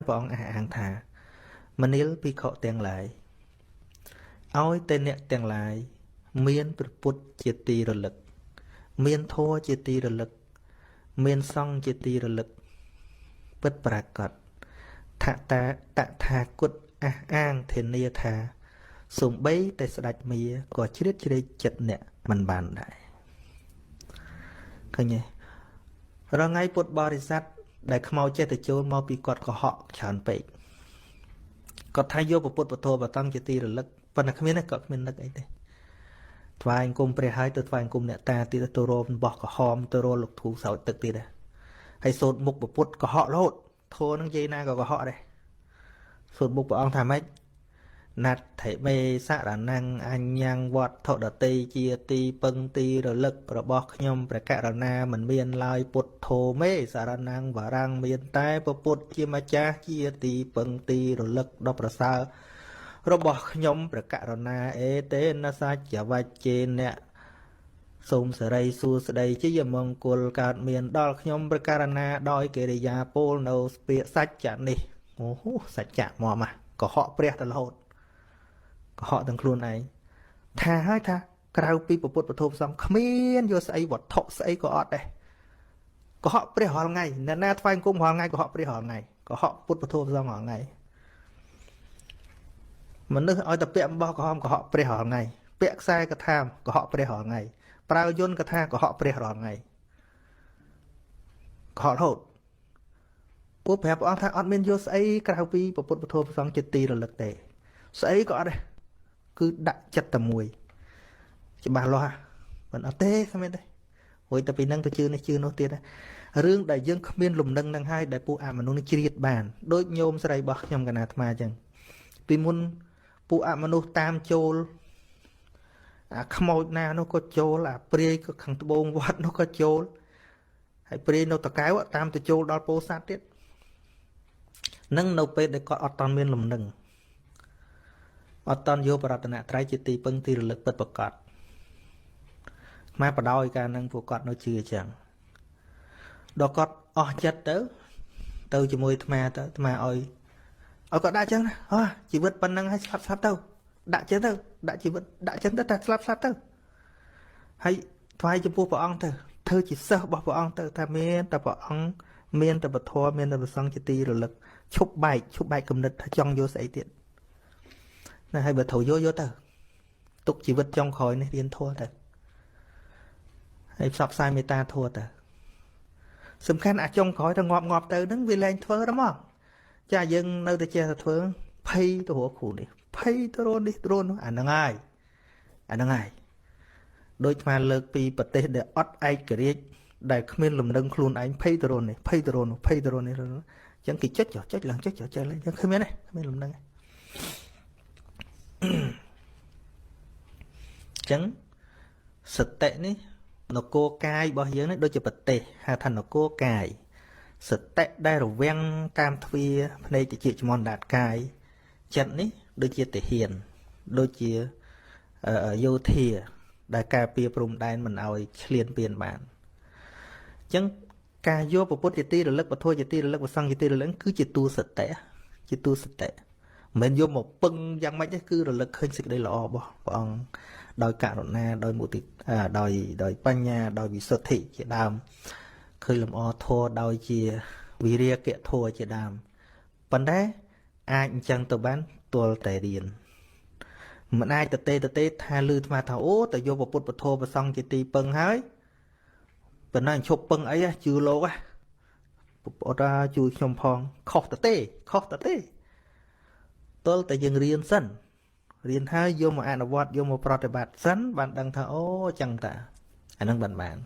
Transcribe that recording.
ព្រះអង្គអះអាងថាមនាលភិក្ខុទាំងឡាយឲ្យតែអ្នកទាំងឡាយមានព្រះពុទ្ធជាទីរលឹក មានធម៌ជាទីរលឹក មានសង្ឃជាទីរលឹក ពិតប្រាកដថតាតថាគតអះអាងធានាថាសំបីតែស្ដេចមាក៏ជ្រៀតជ្រែកចិត្តអ្នកមិនបានដែរឃើញទេរងៃពុទ្ធបរិស័ទដែលខ្មោចចេះតែចូលមកពីគាត់កុហកច្រើនពេកគាត់ថាយកពុទ្ធពធបតង់ជាទីរលឹកប៉ុន្តែគ្មានទេគាត់គ្មាននឹកអីទេថ្វាយអង្គមព្រះហើយទៅថ្វាយអង្គមអ្នកតាទៀតទៅរមបោះក្រហមទៅរលោកធូសោចទឹកទៀតហើយសូត្រមុខពុទ្ធកុហករហូតធัวនឹងនិយាយណាក៏កុហកដែរសូត្រមុខព្រះអង្គថាម៉េចណដ្ឋិមេសរណੰអញ្ញងវត្ថុដតីជាទីពឹងទីរលឹករបស់ខ្ញុំព្រះករណាមិនមានឡើយពុទ្ធោមេសរណੰវរាំងមានតែពពុទ្ធជាម្ចាស់ជាទីពឹងទីរលឹកដ៏ប្រសើររបស់ខ្ញុំព្រះករណាអេតេនសច្ចវច្ចេនៈសូមសេរីសួស្តីជាយមង្គលកើតមានដល់ខ្ញុំព្រះករណាដោយកិរិយាពោលនៅពាក្យសច្ចៈនេះអូសច្ចៈមកមកកុហកព្រះទៅរហូតកុហកទាំងខ្លួនឯងថាហើយថាក្រៅពីពុទ្ធពធផ្សំគ្មានយកស្អីវត្ថុស្អីក៏អត់ដែរកុហកព្រះរាល់ថ្ងៃអ្នកណាថ្វាយអង្គមរាល់ថ្ងៃកុហកព្រះរាល់ថ្ងៃកុហកពុទ្ធពធផ្សំរាល់ថ្ងៃមនុស្សឲ្យតែពាក់អំបោះក្រហមកុហកព្រះរាល់ថ្ងៃពាក់ខ្សែកថាកុហកព្រះរាល់ថ្ងៃប្រើយន្តកថាកុហកព្រះរាល់ថ្ងៃកុហករហូតពួកប្រាប់ព្រះអង្គថាអត់មានយកស្អីក្រៅពីពុទ្ធពធប្រសងជាទីរលឹកទេស្អីក៏អត់ដែរគឺដាក់ចិត្តតែមួយច្បាស់លាស់មិនអត់ទេគ្មានទេរួចតែពីនឹងទៅជឿនេះជឿនោះទៀតរឿងដែលយើងគ្មានលំនឹងនឹងហើយដែលពួកអមនុស្សនេះជ្រៀតបានដូចញោមស្រីរបស់ខ្ញុំកណាអាត្មាអញ្ចឹងពីមុនពួកអមនុស្សតាមចូលអាខ្មោចណានោះក៏ចូលអាព្រាយក៏ខាងត្បូងវត្តនោះក៏ចូលហើយព្រាយនៅតកែវតាមទៅចូលដល់ពោធិ៍សាត់ទៀតនឹងនៅពេលដែលគាត់អត់តាន់មានលំនឹងអត់តាន់យកបរតនត្រ័យជាទីពឹងទីរលឹកពិតប្រកបមកបដោយកាលនឹងពួកគាត់នៅជឿអញ្ចឹងដល់គាត់អស់ចិត្តទៅទៅជាមួយអាត្មាទៅអាត្មាឲ្យឲ្យគាត់ដាក់អញ្ចឹងណាអស់ជីវិតប៉ុណ្ណឹងហើយស្លាប់ស្លាប់ទៅដាក់ចឹងទៅដាក់ជីវិតដាក់ចឹងទៅតែស្លាប់ស្លាប់ទៅហើយថ្វាយចំពោះព្រះអង្គទៅធ្វើជាសិស្សរបស់ព្រះអង្គទៅថាមានតែព្រះអង្គមានតែពធមានតែព្រះសង្ឃជាទីរលឹកឈប់បែកឈប់បែកគំនិតថាចង់យកស្អីទៀតណាហើយបើត្រូវយកយកទៅទុកជីវិតចុងក្រោយនេះរៀនធម៌ទៅហើយផ្សព្វផ្សាយមេត្តាធម៌ទៅសំខាន់អាចុងក្រោយទៅងាប់ងាប់ទៅហ្នឹងវាលែងធ្វើទៅមកចាយើងនៅតែចេះតែធ្វើភ័យទៅរកគ្រូនេះភ័យទៅរកនេះទៅរកនោះអាហ្នឹងហើយអាហ្នឹងហើយដូចស្មានលើកពីប្រទេសដែលអត់ឯករាជ្យដែលគ្មានលំនឹងខ្លួនឯងភ័យទៅរកនេះភ័យទៅរកនោះភ័យទៅរកនេះអញ្ចឹងគេចុចចុចឡើងចុចចុចឡើងអញ្ចឹងគ្មានទេគ្មានលំនឹងទេអញ្ចឹងសតិនេះនគរកាយរបស់យើងនេះដូចជាប្រទេសហៅថានគរកាយសតិដែលរវាងតាមទ្វាភ្នែកតិចច្មន់ដាតកាយចិត្តនេះដូចជាទាហានដូចជាយោធាដែលការពារព្រំដែនមិនឲ្យឆ្លៀនពៀនបានអញ្ចឹងការយកពុទ្ធជាទីរលឹកពធជាទីរលឹកប្រសង្ឃជាទីរលឹកគឺជាតួសតិជាតួសតិមិនមែនយកមកពឹងយ៉ាងម៉េចទេគឺរលឹកឃើញសេចក្តីល្អរបស់ព្រះអង្គដោយករុណាដោយមុទិដោយដោយបញ្ញាដោយវិសុទ្ធិជាដើមឃើញលំអធម៌ដោយជាវិរិយគធម៌ជាដើមប៉ុន្តែអាចអញ្ចឹងទៅបានទល់តែរៀនមិនអាចតទេតទេថាលឺអាត្មាថាអូតែយកពុទ្ធពធប្រសង់ជាទីពឹងហើយប៉ុន្តែឈប់ពឹងអីជឿលោកហ៎ពុទ្ធជួយខ្ញុំផងខុសតទេខុសតទេទល់តែយើងរៀនសិនរៀនហើយយកមកអនុវត្តយកមកប្រតិបត្តិសិនបានដឹងថាអូចឹងតាអានឹងបានបាន